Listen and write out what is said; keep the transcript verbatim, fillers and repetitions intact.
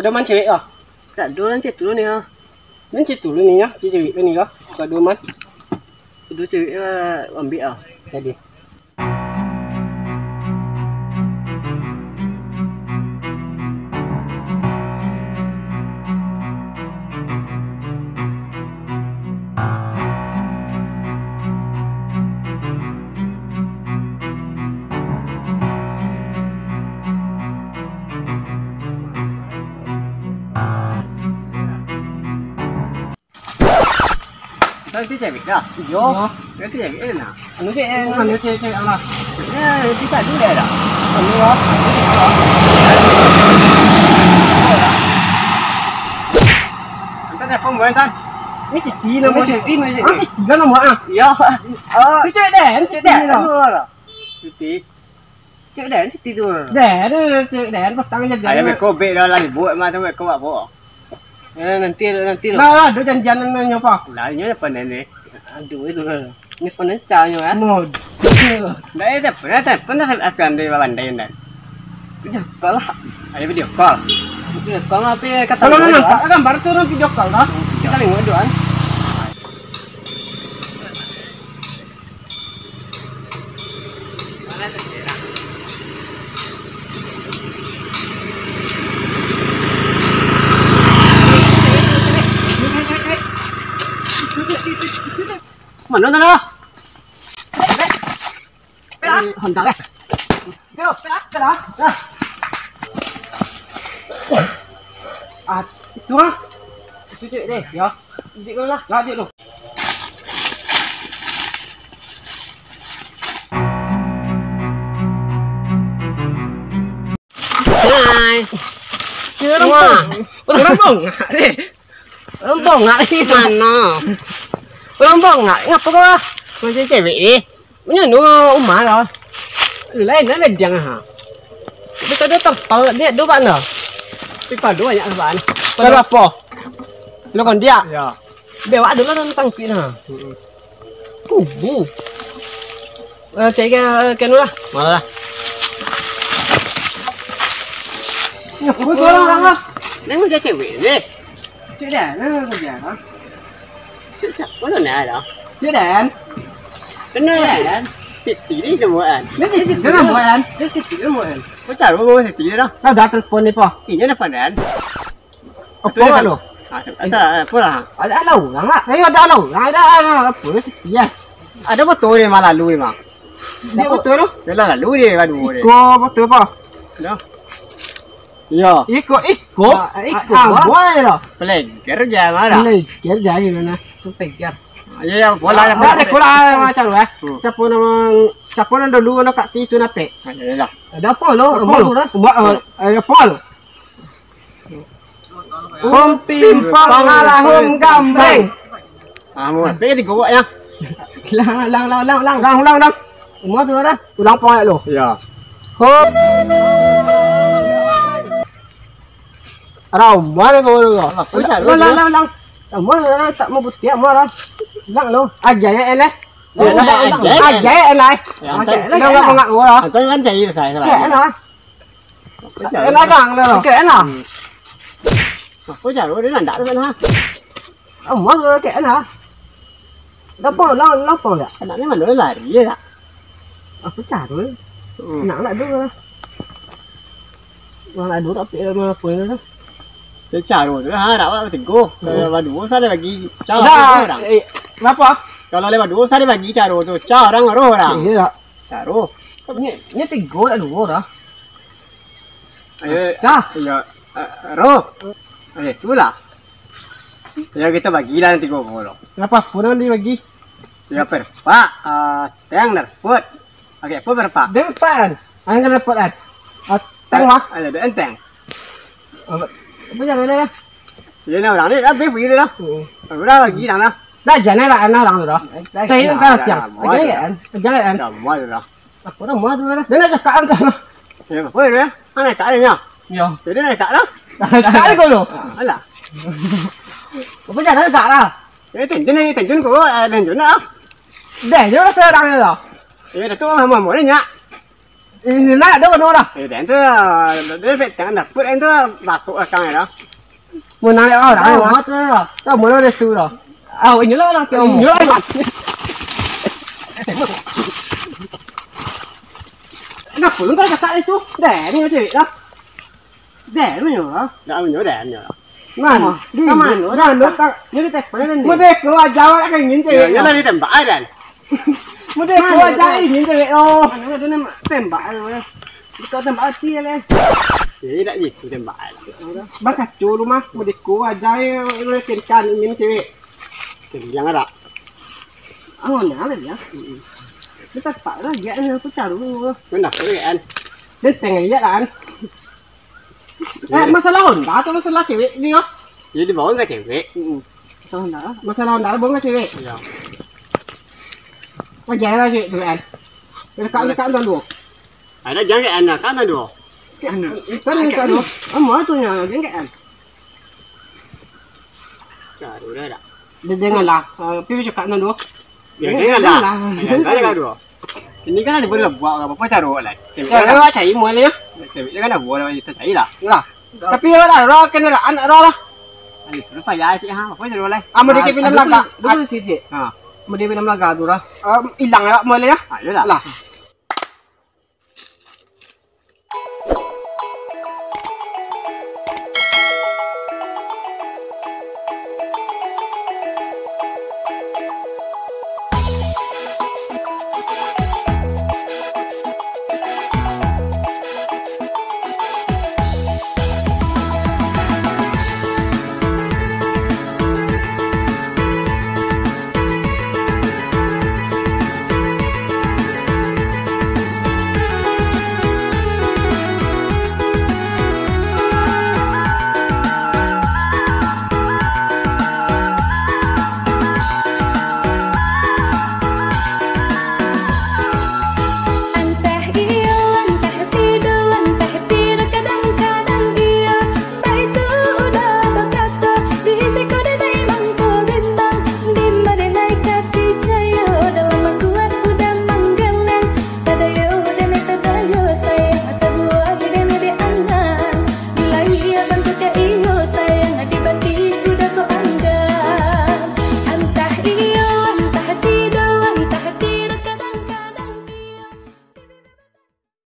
Ado man cewek ko? Tak ado lah, cek tu ni ah. Nan cek tu ni ah, cek cewek ko ni ko. Kok ado man? Ado cewek ah, ambiak ah. Jadi. Tadi tu cewek dah. Iyo. Tadi tu cewek eh, nah. Anu cek, eh, anu cek, cek, alah. Ya, kita dulu dah. Anu lah. Angkat telepon, Boy, Tan. Ni Siti nama. Ni Siti, ni Siti. Ah, Siti lah nama, ah. Iyo. Ah. Tu cewek dah, ni Siti dah. Anu lah. Siti. Cewek dah, Siti tu. Dah, dah, cewek dah, patang je. Ayo, beko bek dah lah, buat mah tu, beko buat apa? Eh, nanti, nanti lah. Lah, lah, ado janjian nanyo apa? Lah, inyo apa ni? Aduh, itu lah. Ni apa ni caranya, eh? Mod. Dah, eh, tak pernah, tak pernah, tak pernah, tak pernah, tak pernah. Video call lah. Ayo, video call. Video call lah, tapi kata. Kalau nak nampak gambar tu, video call lah. Kita tengok dulu, kan. Mano tu lah? Honda lah. Yo, lah, lah. Ah, itu ah. Itu cek deh, ya. Dik lah. Lah, dik tu. Hai. Wah. Urang bongak deh. Urang bongak di mano? Urang bongak, ngapa kau lah? Macam cewek ni. Macam mana rumah kau? Lain lah ladiang ha. Tapi kau dah terpal, dia dua bak dah. Tapi kau dua banyak sabar ni. Kau apa? Lu kondiak? Ya. Bewak dulu tentang kuih nah. Kubu. Eh, cek ke, ke anu lah. Malah lah. Ya, kubu tu orang, orang lah. Ni macam cewek ni. Cik Dan, ni macam dia lah. Cik siapa tu nak dah? Cik Dan. Kenal Dan. Siti ni semua kan. Ni Siti ni semua kan. Ni Siti ni semua kan. Kau cari rumah Siti ni dah. Kau dah telepon ni, Pak. Ini dah padan. Apa lah lo? Ada, ada, apa lah? Ada, ada urang lah. Saya ada, ada urang, ada, ada apa Siti ya? Ada motor dia mah lalu dia mah. Dia motor tu? Dia lah lalu dia, aduh dia. Iko motor apa? Dah. Yo. Iko, iko. Ah, iko, ah, ah, buai lah. Peleger je marah. Peleger je ayo nah. Tu peleger. Ayo, ya, bola, ya, bola. Ada bola macam tu, eh. Hmm. Siapa nama, siapa nama dulu nak kat situ napek? Ada lah. Ada apa lo? Apa lo? Buat, eh, ada apa lo? Hom pimpang alah hom gambreng. Ah, mau apa digowok ya? Lang, lang, lang, lang, lang. Ulang, ulang, ulang. Umur tu dah. Ulang pawai lo. Ya. Hom. Ramai kau tu. Ulang, ulang, ulang. Umur tu dah, tak mau putih, umur dah. Ulang lo. Aja ya, Elah. Ulang, ulang, ulang. Aja ya, Elah. Ulang, ulang, ulang. Aku kan cari saya. Ya, Elah. Elah, gang lo. Oke, Elah. Aku cari dia nak tu kan ha. Amuah tu kek lah. Lapang, lapang, lapang tak? Anak ni mana lari je tak? Aku cari. Hmm. Nak, nak dulu lah. Nak, nak dulu tapi lah apa ni lah. Dia caro tu lah, ha, dak awak teguh. Kalau hmm. Berdua usah dia bagi caro dah, orang. Eh, kenapa? Kalau dia berdua usah dia bagi caro tu, caro orang roh orang. Iya tak? Caro. Ni, ni teguh dah dua dah. Ayo, dah. Iya. Eh, roh. Eh, itulah. Ya, kita bagilah nanti gua kalau. Kenapa? Apa nanti bagi? Ya, berapa? Ah, teng dapat. Oke, apa berapa? Dapat kan? Angin dapat kan? Ah, teng mah? Ada, ada enteng. Apa? Apa jangan lah. Ya, nah, orang ni habis pergi dah. Hmm. Udah bagi dah lah. Dah, jangan lah, anak orang tu dah. Saya nak kau siap. Jangan kan? Jangan kan? Dah, mual dah. Aku dah mual tu dah. Dia nak cakap kan? Ya, apa dia? Mana tak ada nya? Ya. Jadi nak cakap lah. Cakap ni kau tu. Alah. Apa jangan cakap lah. Eh, tension ni, tension kau, eh, tension lah. Dah, dia dah serang dah. Eh, dah tu lama-lama ni nyak. Ini lah, ada kena orang. Eh, dan tu, dia petang dapur, dan tu batuk akang dah. Mau naik orang, oh, mati lah. Tak mau ada tu lah. Oh, inilah orang tu. Inilah orang. Kenapa lu tak cakap itu? Dah, ni cewek dah. Dah, lu nyo lah. Dah, lu nyo, dah, nyo. Man, di mana? Dah, lu tak. Ni di telepon ni. Mau dia keluar jawab kan ingin cewek. Ya, ya lah, dia tembak, Dan. Mudah kuat cari ni cewek oh. Mana ada nama tembak lu. Kau tembak hati ya leh. Ya, tak gitu tembak. Bakacau rumah, mudah kuat cari lu carikan ini cewek. Jadi yang ada. Oh, ni ada ya. Kita tak lah dia ni aku cari lu. Mana tu kan? Dia tengah iya kan. Eh, masalah Honda atau masalah cewek ni oh? Jadi bawa enggak cewek? Masalah Honda. Masalah Honda bawa enggak cewek? Iya. Wajar lah cewek tu kan. Dekat-dekat tuan dua. Ada jangan anak kan tuan dua. Kan tuan dua. Ama tu nya jangan kan. Cari dah dah. Dia janganlah. Tapi cakap tuan dua. Ya, janganlah. Janganlah. Jangan dua. Ini kan ada boleh buat apa cara lah. Cara awak cari mall ya. Cewek jangan ada buat kita cari lah. Lah. Tapi awak dah roh kendaraan roh lah. Ini terus payah cik ha. Apa cara lah? Ah, mau dikit pindah belakang. Dulu sih cik. Ha. Mau dia pindah belakang tu lah. Hilang awak mall ya. Ayolah. Lah.